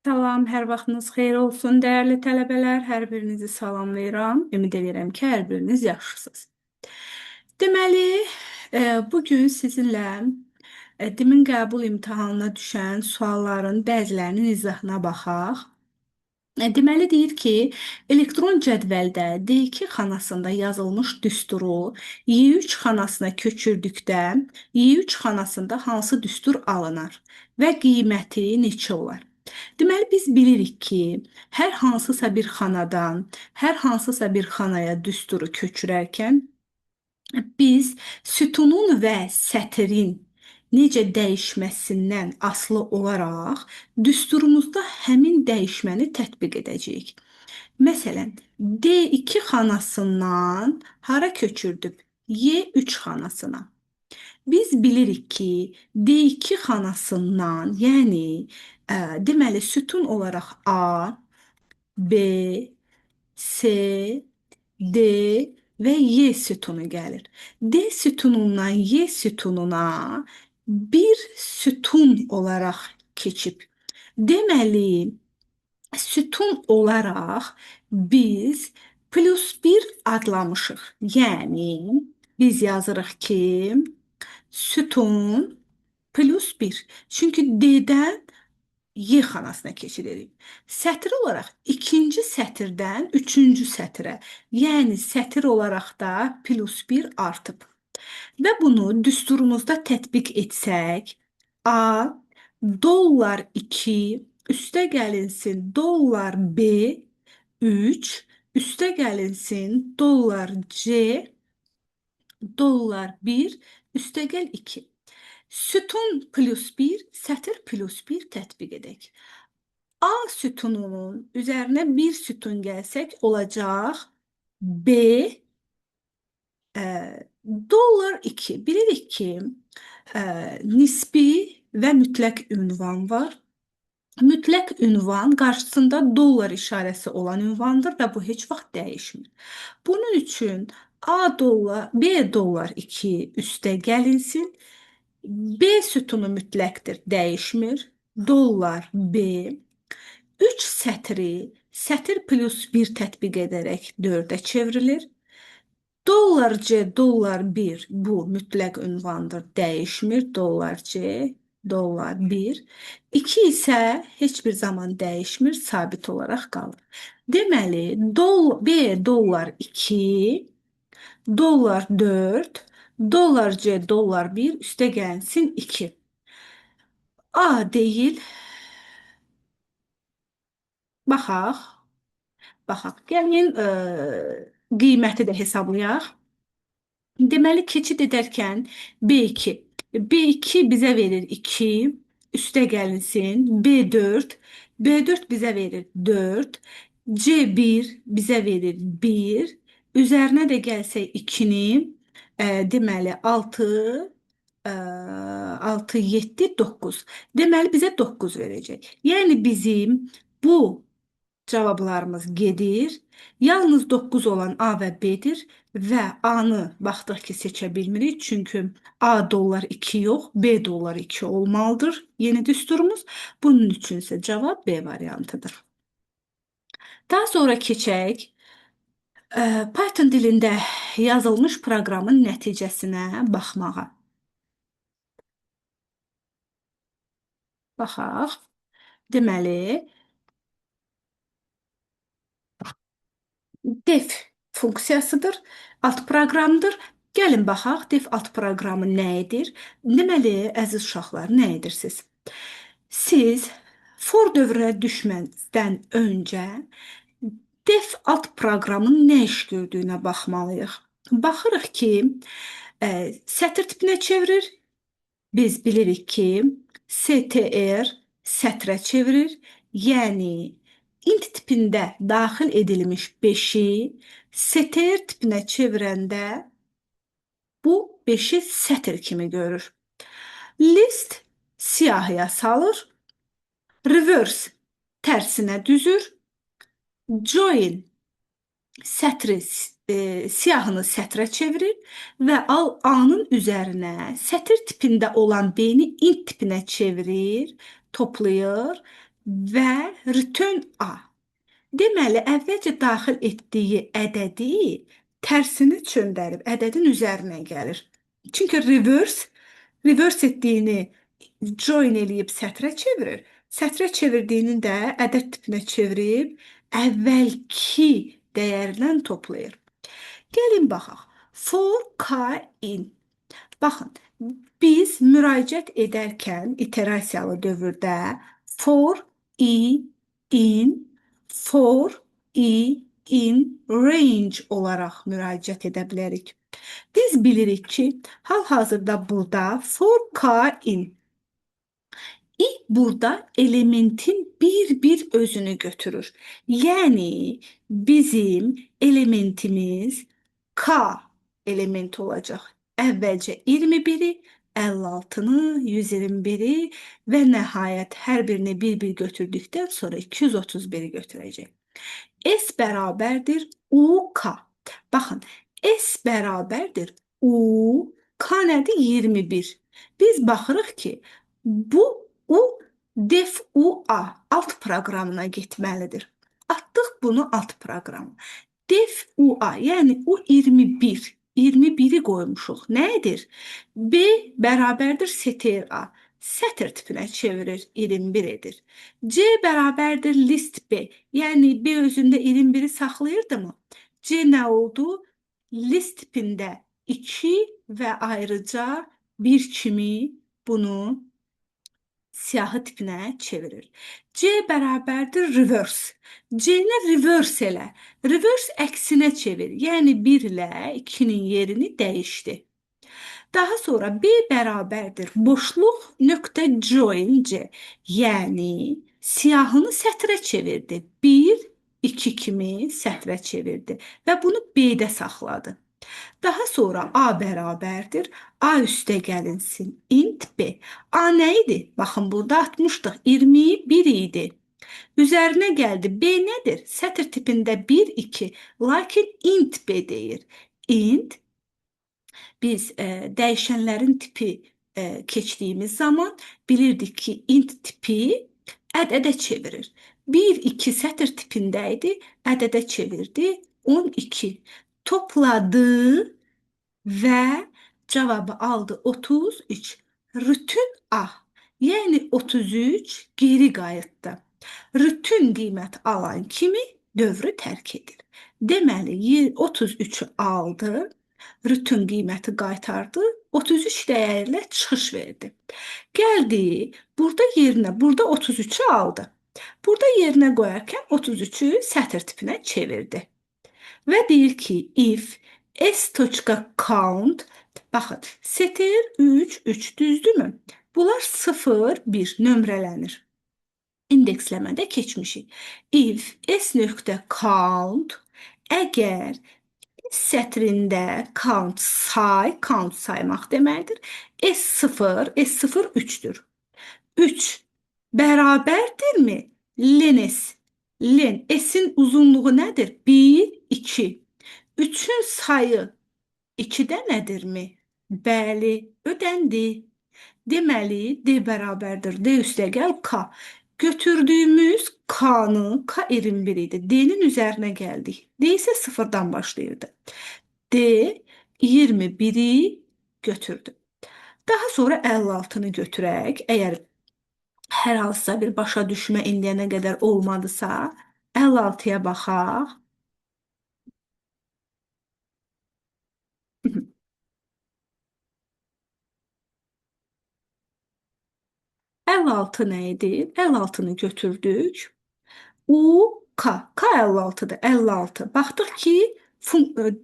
Salam, hər vaxtınız xeyir olsun dəyərli tələbələr. Hər birinizi salamlayıram. Ümid edirəm ki, hər biriniz yaxşısınız. Deməli, bugün sizinlə DİM-in qəbul imtahanına düşən sualların bəzilərinin izahına baxaq. Deməli deyir ki, elektron cədvəldə D2 xanasında yazılmış düsturu Y3 xanasına köçürdükdə Y3 xanasında hansı düstur alınar və qiyməti neçə olar? Deməli, biz bilirik ki, hər hansısa bir xanadan hər hansısa bir xanaya düsturu köçürərkən biz sütunun və sətirin necə dəyişməsindən asılı olaraq düsturumuzda həmin dəyişməni tətbiq edəcəyik. Məsələn, D2 xanasından hara köçürdük? Y3 xanasına. Biz bilirik ki, D2 xanasından, yəni deməli sütun olaraq A, B, C, D və Y sütunu gəlir. D sütunundan Y sütununa bir sütun olaraq keçib. Deməli, sütun olaraq biz +1 adlamışıq. Yəni, biz yazırıq ki, sütun +1. Çünki D-dən Y xanasına keçiririk. Sətir olaraq ikinci sətirdən üçüncü sətirə, yəni sətir olaraq da +1 artıb. Və bunu düsturumuzda tətbiq etsək, A $2 üstə gəlinsin $B 3 üstə gəlinsin $C $1 üstə gəl 2. Sütun +1, sətir +1 tətbiq edək. A sütununun üzərinə bir sütun gəlsək olacaq B $2. Bilirik ki, nisbi və mütləq ünvan var. Mütləq ünvan qarşısında dollar işarəsi olan ünvandır və bu heç vaxt dəyişmir. Bunun üçün A dollar, B $2 üstə gəlinsin. B sütunu mütləqdir, dəyişmir. $B 3 sətri sətir +1 tətbiq edərək 4-ə çevrilir. $C $1 bu mütləq ünvandır, dəyişmir. $C $1. 2 isə heç bir zaman dəyişmir, sabit olaraq qalır. Deməli, B $2 $4 $C $1 üstə gəlsin 2. A deyil. Baxaq. Baxaq. Gəlin qiyməti də hesablayaq. Deməli, keçid edərkən B2. B2 bizə verir 2, üstə gəlinsin. B4. B4 bizə verir 4. C1 bizə verir 1. Üzərinə də gəlsək 2-ni, deməli 6, 6, 7, 9. Deməli, bizə 9 verəcək. Yəni, bizim bu cavablarımız gedir. Yalnız 9 olan A və B-dir və A-nı baxdıq ki, seçə bilmirik. Çünki A $2 yox, B $2 olmalıdır yeni düsturumuz. Bunun üçün isə cavab B variantıdır. Daha sonra keçək Python dilində yazılmış proqramın nəticəsinə baxmağa. Baxaq. Deməli, def funksiyasıdır, alt proqramdır. Gəlin baxaq, def alt proqramı nə edir? Deməli, əziz uşaqlar, nə edirsiniz? Siz for dövrünə düşməzdən öncə def alt proqramın nə iş gördüyünə baxmalıyıq. Baxırıq ki, sətir tipinə çevirir. Biz bilirik ki, str sətrə çevirir. Yəni, int tipində daxil edilmiş 5-i str tipinə çevirəndə bu 5-i sətr kimi görür. List siyahıya salır. Reverse tərsinə düzür. Join sətri, siyahını sətrə çevirir və al A-nın üzərinə sətir tipində olan B-ni int tipinə çevirir, toplayır. Və return A. Deməli, əvvəlcə daxil etdiyi ədədi tərsinə çöndərib, ədədin üzərinə gəlir. Çünki reverse etdiyini join eləyib sətrə çevirir. Sətrə çevirdiyini də ədəd tipinə çevirib əvvəlki dəyərlə toplayır. Gəlin baxaq. For k in. Baxın, biz müraciət edərkən iterasiyalı dövrdə for i in, for i in range olaraq müraciət edə bilərik. Biz bilirik ki, hal-hazırda burada for k in. I burada elementin bir-bir özünü götürür. Yəni bizim elementimiz K elementi olacaq. Əvvəlcə 21-i, 56-nı, 121-i və nəhayət hər birini bir-bir götürdükdən sonra 231-i götürəcək. S bərabərdir UK. Baxın, S bərabərdir U, K nədir? 21. Biz baxırıq ki, bu U def UA alt proqramına getməlidir. Atdıq bunu alt proqrama. Def UA, yəni U21. 21-i qoymuşuq. Nə edir? B bərabərdir str A. Sətr tipinə çevirir, 21 edir. C bərabərdir list B. Yəni B özündə 21-i saxlayırdı mı? C nə oldu? List tipində 2 və ayrıca 1 kimi bunu siyahı tipinə çevirir. C bərabərdir reverse. C-nə reverse elə. Reverse əksinə çevir. Yəni 1 ilə 2-nin yerini dəyişdi. Daha sonra B bərabərdir boşluq nöqtə join C. Yəni siyahını sətrə çevirdi. 1, 2 kimi sətrə çevirdi və bunu B-də saxladı. Daha sonra A bərabərdir. A üstə gəlinsin. İnt B. A nə idi? Baxın, burada atmışdıq. 21 idi. Üzərinə gəldi. B nədir? Sətr tipində 1, 2. Lakin int B deyir. İnt biz dəyişənlərin tipi keçdiyimiz zaman bilirdik ki, int tipi ədədə çevirir. 1, 2 sətr tipində idi, ədədə çevirdi. 12. Topladı və cavabı aldı 33. Rütün A, yəni 33 geri qayıtdı. Rütün qiymət alan kimi dövrü tərk edir. Deməli, 33-ü aldı, rütün qiyməti qaytardı, 33 dəyərlə çıxış verdi. Gəldi, burada yerinə, burada 33-ü aldı. Burada yerinə qoyarkən 33-ü sətr tipinə çevirdi. Və deyir ki, if s.count, baxın, str 3, 3 düzdürmü? Bunlar 0, 1 nömrələnir. İndeksləmədə keçmişik. If s.count, əgər sətrində count say, count saymaq deməkdir. S0, S0 3-dür. 3 bərabərdirmi? Len S. Len. S-in uzunluğu nədir? 1, 2. 3-ün sayı 2-də nədirmi? Bəli, ödəndi. Deməli, D bərabərdir. D üstəgəl K. Götürdüyümüz K-nı, K 21 idi. D-nin üzərinə gəldik. D isə sıfırdan başlayırdı. D 21-i götürdü. Daha sonra 56-nı götürək. Əgər hər hansısa bir başa düşmə indiyənə qədər olmadısa, 56-ya baxaq. 56 nə idi? 56-nı götürdük. U, K. K 56-dır. 56. Baxdıq ki,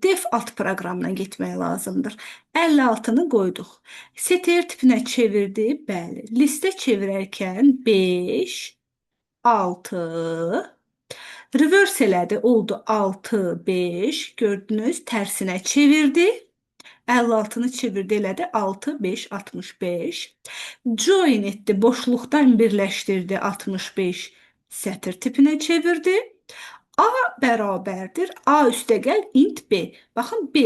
def alt proqramına getmək lazımdır. 56-nı qoyduq. STR tipinə çevirdi. Bəli. Listə çevirərkən 5, 6, reverse elədi. Oldu 6, 5. Gördünüz, tərsinə çevirdi. 56-nı çevirdi elədi 6, 5, 65. Join etdi, boşluqdan birləşdirdi 65 sətr tipinə çevirdi. A bərabərdir. A üstəgəl int B. Baxın B.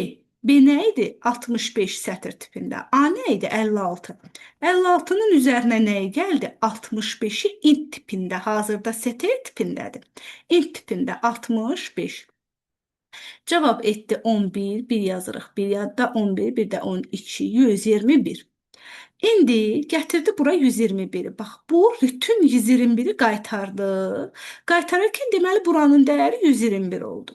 B nə idi? 65 sətir tipində. A nə idi? 56. 56-nın üzərinə nə gəldi? 65-i int tipində. Hazırda STR tipindədir. İnt tipində 65. Cavab etdi 11, 1 yazırıq. Bir yadda 11, bir də 12, 121. İndi gətirdi bura 121-i. Bax, bu bütün 121-i qaytardı. Qaytararkən deməli buranın dəyəri 121 oldu.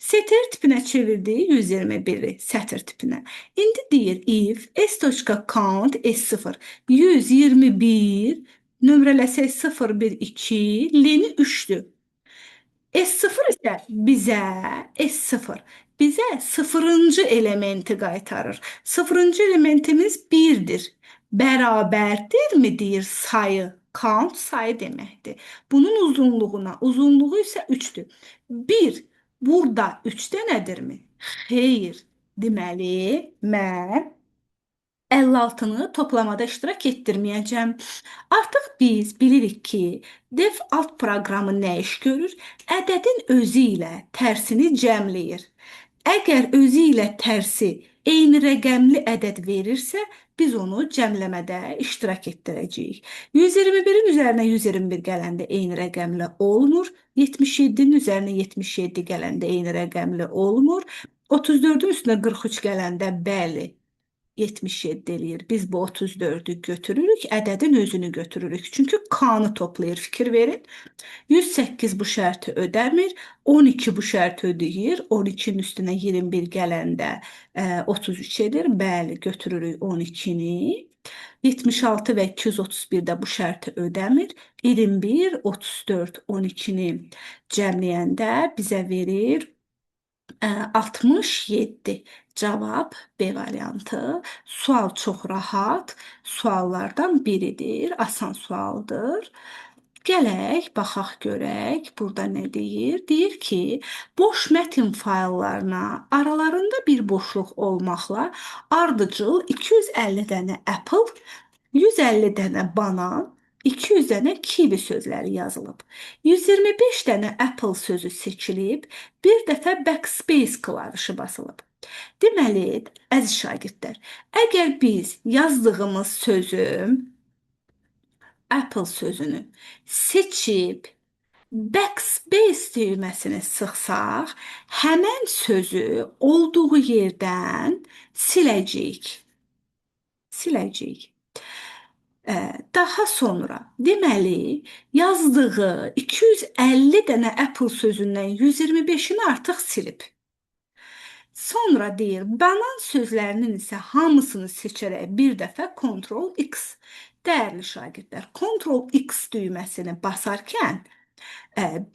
STR tipinə çevirdi 121-i sətir tipinə. İndi deyir if s.count s0 121 nömrələsək 0, 1, 2, leni 3-dür. S0 isə bizə S0 bizə sıfırıncı elementi qaytarır. Sıfırıncı elementimiz 1-dir. Bərabərdirmi deyir sayı. Count sayı deməkdir. Bunun uzunluğuna, uzunluğu isə 3-dür. 1 burada 3 dənədirmi? Xeyr. Deməli, mən 56-nı toplamada iştirak etdirməyəcəm. Artıq biz bilirik ki, def alt proqramı nə iş görür? Ədədin özü ilə tərsini cəmləyir. Əgər özü ilə tərsi eyni rəqəmli ədəd verirsə, biz onu cəmləmədə iştirak etdirəcəyik. 121-in üzərinə 121 gələndə eyni rəqəmli olmur. 77-nin üzərinə 77 gələndə eyni rəqəmli olmur. 34-ün üstünə 43 gələndə bəli, 77 eləyir. Biz bu 34-ü götürürük, ədədin özünü götürürük. Çünki K-nı toplayır, fikir verin. 108 bu şərti ödəmir, 12 bu şərti ödəyir. 12-nin üstünə 21 gələndə 33 edir. Bəli, götürürük 12-ni. 76 və 231 də bu şərti ödəmir. 21, 34, 12-ni cəmləyəndə bizə verir 67. Cavab B variantı. Sual çox rahat suallardan biridir. Asan sualdır. Gələk, baxaq görək. Burada nə deyir? Deyir ki, boş mətn fayllarına aralarında bir boşluq olmaqla ardıcıl 250 dənə apple, 150 dənə banan, 200 dənə kivi sözləri yazılıb. 125 dənə apple sözü seçilib, bir dəfə backspace klavişi basılıb. Deməli, əziz şagirdlər, əgər biz yazdığımız sözü, apple sözünü seçib backspace düyməsini sıxsaq, həmən sözü olduğu yerdən siləcəyik. Siləcəyik. Daha sonra, deməli, yazdığı 250 dənə apple sözündən 125-ini artıq silib. Sonra deyir, banan sözlərinin isə hamısını seçərək bir dəfə Ctrl X. Dəyərli şagirdlər, Ctrl X düyməsini basarkən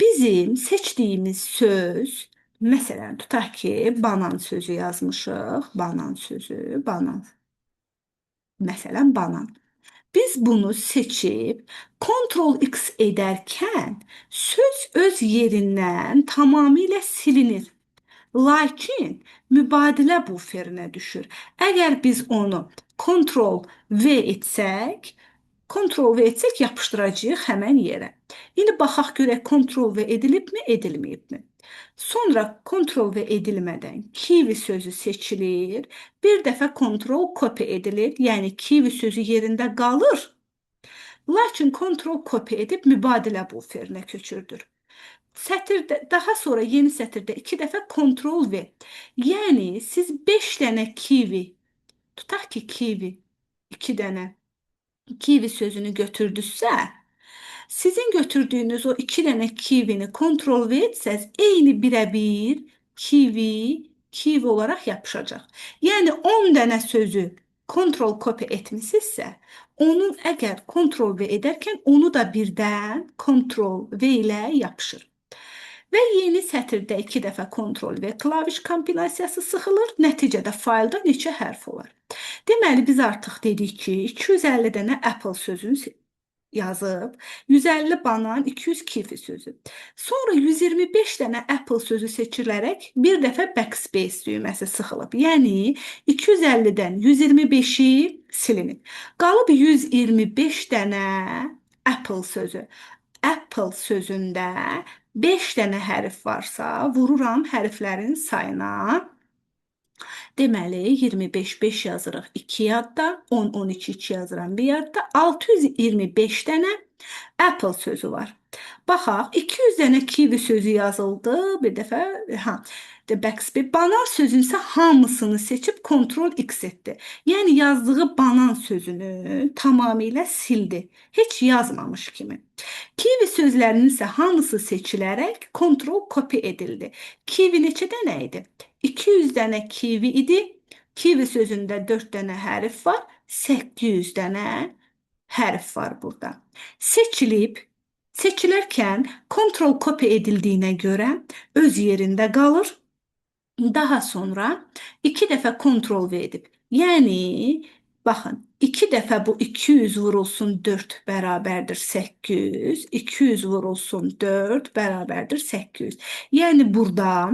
bizim seçdiyimiz söz, məsələn, tutaq ki, banan sözü yazmışıq, banan sözü, banan. Məsələn, banan. Biz bunu seçib Ctrl X edərkən söz öz yerindən tamamilə silinir. Lakin mübadilə buferinə düşür. Əgər biz onu Ctrl V etsək, Ctrl V etsək yapışdıracağıq həmən yerə. İndi baxaq görək Ctrl V edilibmi, edilməyibmi? Sonra Ctrl V edilmədən kivi sözü seçilir. Bir dəfə Ctrl copy edilir. Yəni kivi sözü yerində qalır. Lakin Ctrl copy edib mübadilə buferinə köçürdür. Sətirdə, daha sonra yeni sətirdə 2 dəfə Ctrl V. Yəni siz 5 dənə kivi, tutaq ki kivi, 2 dənə kivi sözünü götürdünüzsə, sizin götürdüyünüz o 2 dənə kivini Ctrl V etsəz, eyni birəbir kivi, kivi olaraq yapışacaq. Yəni 10 dənə sözü Ctrl copy etmisinizsə, onun əgər Ctrl V edərkən onu da birdən Ctrl V ilə yapışır. Və yeni sətirdə 2 dəfə Ctrl V klaviş kombinasiyası sıxılır. Nəticədə faylda neçə hərf olar? Deməli, biz artıq dedik ki, 250 dənə apple sözünü yazıb, 150 banan, 200 kivi sözü. Sonra 125 dənə apple sözü seçilərək bir dəfə backspace düyməsi sıxılıb. Yəni 250-dən 125-i silinib. Qalıb 125 dənə apple sözü. Apple sözündə 5 dənə hərf varsa, vururam hərflərin sayına. Deməli, 25, 5 yazırıq 2 yadda, 10, 12, 2 yazıram 1 yadda, 625 dənə Apple sözü var. Baxaq, 200 dənə kivi sözü yazıldı bir dəfə. Ha, Backspace. Banan sözünün isə hamısını seçib Ctrl X etdi. Yəni yazdığı banan sözünü tamamilə sildi. Heç yazmamış kimi. Kivi sözlərinin isə hamısı seçilərək Ctrl copy edildi. Kivi neçə dənə idi? 200 dənə kivi idi. Kivi sözündə 4 dənə hərf var. 800 dənə hərf var burada. Seçilib, seçilərkən Ctrl copy edildiyinə görə öz yerində qalır. Daha sonra 2 dəfə Ctrl V edib. Yəni, baxın, 2 dəfə bu 200 vurulsun 4 bərabərdir 800, 200 vurulsun 4 bərabərdir 800. Yəni, burada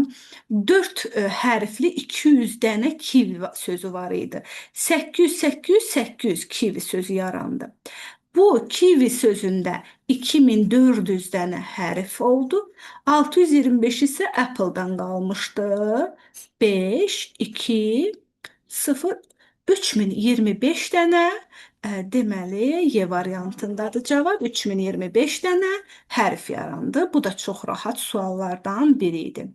4 hərfli 200 dənə kivi sözü var idi. 800, 800, 800 kivi sözü yarandı. Bu kivi sözündə 2400 dənə hərf oldu. 625 isə Apple-dan qalmışdı. 5, 2, 0, 3025 dənə, deməli, Y variantındadır cavab. 3025 dənə hərf yarandı. Bu da çox rahat suallardan biri idi.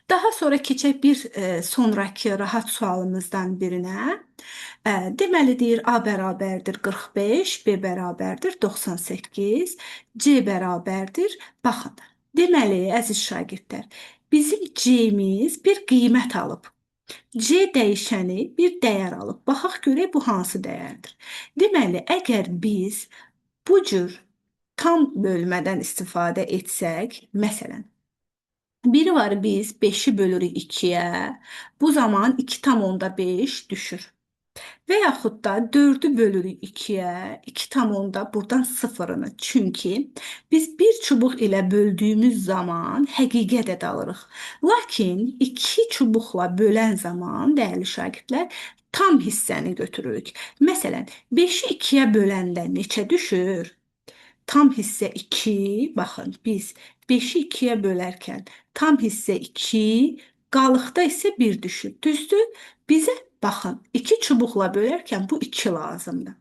Daha sonra keçək bir sonraki rahat sualımızdan birinə. Deməli, deyir, A bərabərdir 45, B bərabərdir 98, C bərabərdir. Baxın, deməli, əziz şagirdlər, bizim C-miz bir qiymət alıb. C dəyişəni bir dəyər alıb. Baxaq görək bu hansı dəyərdir. Deməli, əgər biz bu cür tam bölmədən istifadə etsək, məsələn, biri var biz 5-i bölürük 2-yə, bu zaman 2,5 düşür. Və yaxud da 4-ü bölürük 2-yə, 2, buradan 0-ını. Çünki biz bir çubuq ilə böldüyümüz zaman həqiqət də alırıq. Lakin 2 çubuqla bölən zaman, dəyərli şagirdlər, tam hissəni götürürük. Məsələn, 5-i 2-yə böləndə neçə düşür? Tam hissə 2, baxın, biz 5-i 2-yə bölərkən tam hissə 2, qalıqda isə 1 düşür. Düzdür? Bizə baxın, 2 çubuqla bölərkən bu 2 lazımdır.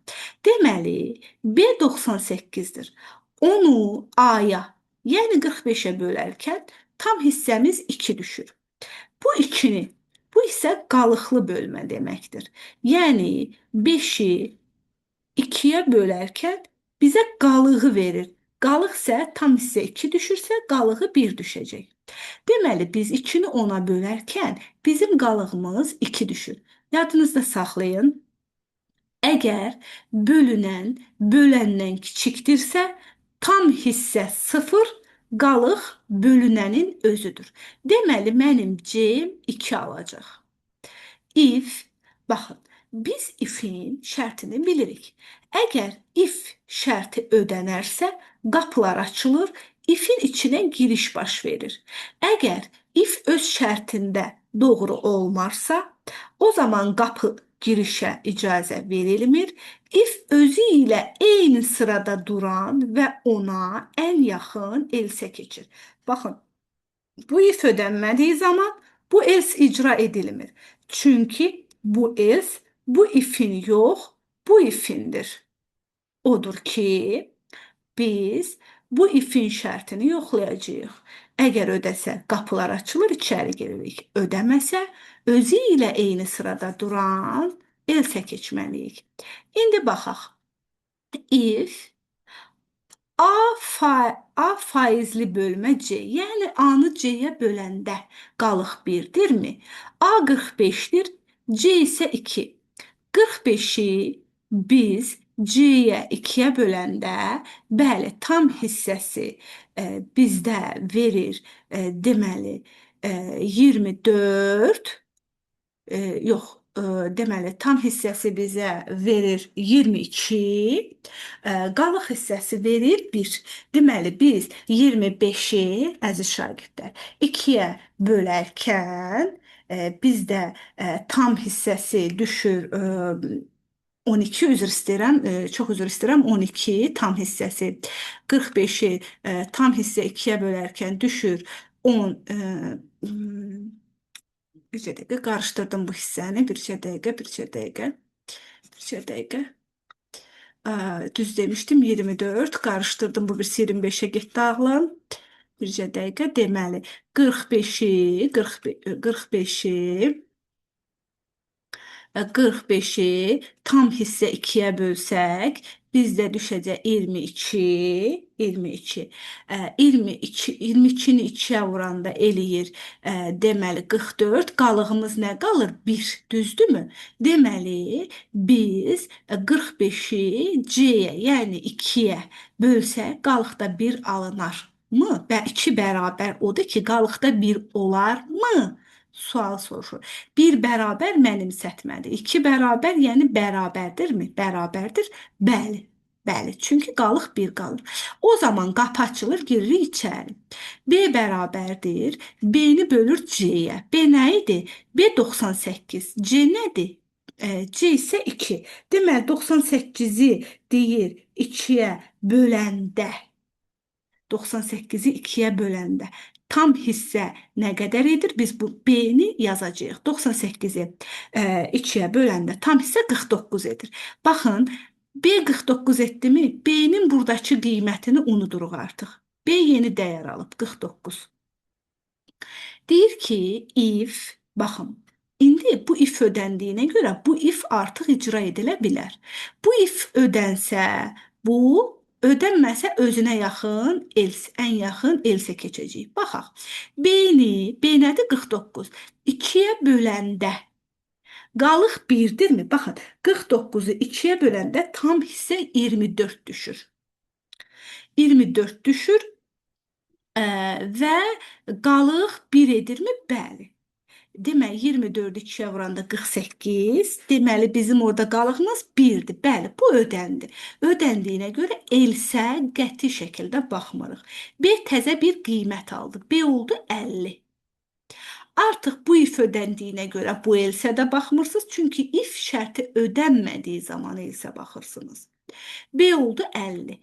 Deməli, B 98-dir. Onu A-ya, yəni 45-ə bölərkən tam hissəmiz 2 düşür. Bu 2-ni, bu isə qalıqlı bölmə deməkdir. Yəni, 5-i 2-yə bölərkən bizə qalığı verir. Qalıq isə tam hissə 2 düşürsə, qalığı 1 düşəcək. Deməli, biz 2-ni 10-a bölərkən bizim qalığımız 2 düşür. Yadınızda saxlayın. Əgər bölünən böləndən kiçikdirsə, tam hissə 0, qalıq bölünənin özüdür. Deməli, mənim C-m 2 alacaq. If, baxın, biz if-in şərtini bilirik. Əgər if şərti ödənərsə, qapılar açılır, if-in içinə giriş baş verir. Əgər if öz şərtində doğru olmarsa, o zaman qapı girişə icazə verilmir. If özü ilə eyni sırada duran və ona ən yaxın else keçir. Baxın, bu if ödənmədiyi zaman bu else icra edilmir. Çünki bu else bu ifin yox, bu ifindir. Odur ki, biz bu ifin şərtini yoxlayacağıq. Əgər ödəsə, qapılar açılır, içəri giririk. Ödəməsə, özü ilə eyni sırada duran else keçməliyik. İndi baxaq. If A faizli bölmə C, yəni A-nı C-yə böləndə qalıq 1-dirmi? A 45-dir, C isə 2. 45-i biz C-yə 2-yə böləndə, bəli, tam hissəsi bizdə verir, deməli, 24, yox, deməli, tam hissəsi bizə verir 22, qalıq hissəsi verir 1. Deməli, biz 25-i, əziz şagirdlər, 2-yə bölərkən, bizdə tam hissəsi düşür, 12, üzr istəyirəm, çox üzr istəyirəm, 12 tam hissəsi, 45-i tam hissə 2-yə bölərkən düşür 10, Bircə dəqiqə qarışdırdım bu hissəni. Bircə dəqiqə, bircə dəqiqə. Bircə dəqiqə. Düz demişdim 24. Qarışdırdım bu birisi 25-ə getdi ağlım. Bircə dəqiqə. Deməli 45-i 45-i 45-i tam hissə 2-yə bölsək, bizdə düşəcək 22, 22. 22, 22-ni 2-yə vuranda eləyir, deməli 44. Qalığımız nə qalır? 1, düzdürmü? Deməli, biz 45-i C-yə, yəni 2-yə bölsək, qalıqda 1 alınar mı? 2 bərabər odur ki, qalıqda 1 olar mı? Sual soruşur. 1 bərabər mənimsətmədir. 2 bərabər, yəni bərabərdirmi? Bərabərdir. Bəli. Bəli, çünki qalıq 1 qalır. O zaman qapı açılır, giririk içəri. B bərabərdir. B-ni bölür C-yə. B nə idi? B 98. C nədir? C isə 2. Deməli, 98-i deyir 2-yə böləndə. 98-i 2-yə böləndə tam hissə nə qədər edir? Biz bu B-ni yazacağıq. 98-i 2-yə böləndə tam hissə 49 edir. Baxın, B 49 etdimi? B-nin buradakı qiymətini unuduruq artıq. B yeni dəyər alıb, 49. Deyir ki, if, baxın, indi bu if ödəndiyinə görə bu if artıq icra edilə bilər. Bu if ödənsə, bu ödənməsə özünə yaxın else, ən yaxın else keçəcəyik. Baxaq. B-ni, B nədir? 49. 2-yə böləndə qalıq 1-dirmi? Baxın, 49-u 2-yə böləndə tam hissə 24 düşür. 24 düşür və qalıq 1 edirmi? Bəli. Demək, 24-ü 2-yə vuranda 48. Deməli, bizim orada qalığımız 1-dir. Bəli, bu ödəndi. Ödəndiyinə görə else qəti şəkildə baxmırıq. B təzə bir qiymət aldı. B oldu 50. Artıq bu if ödəndiyinə görə bu else də baxmırsınız. Çünki if şərti ödənmədiyi zaman else baxırsınız. B oldu 50.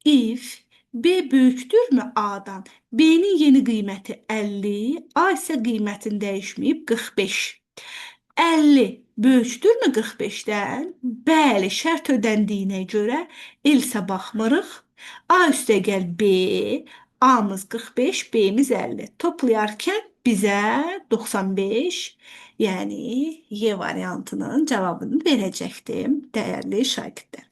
If B böyükdürmü A-dan? B-nin yeni qiyməti 50, A isə qiymətini dəyişməyib 45. 50 böyükdürmü 45-dən? Bəli, şərt ödəndiyinə görə else baxmırıq. A üstəgəl B, A-mız 45, B-miz 50. Toplayarkən bizə 95, yəni Y variantının cavabını verəcəkdim, dəyərli şagirdlər.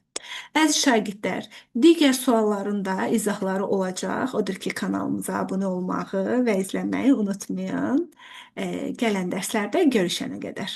Əziz şagirdlər, digər sualların da izahları olacaq. Odur ki, kanalımıza abunə olmağı və izləməyi unutmayın. Gələn dərslərdə görüşənə qədər.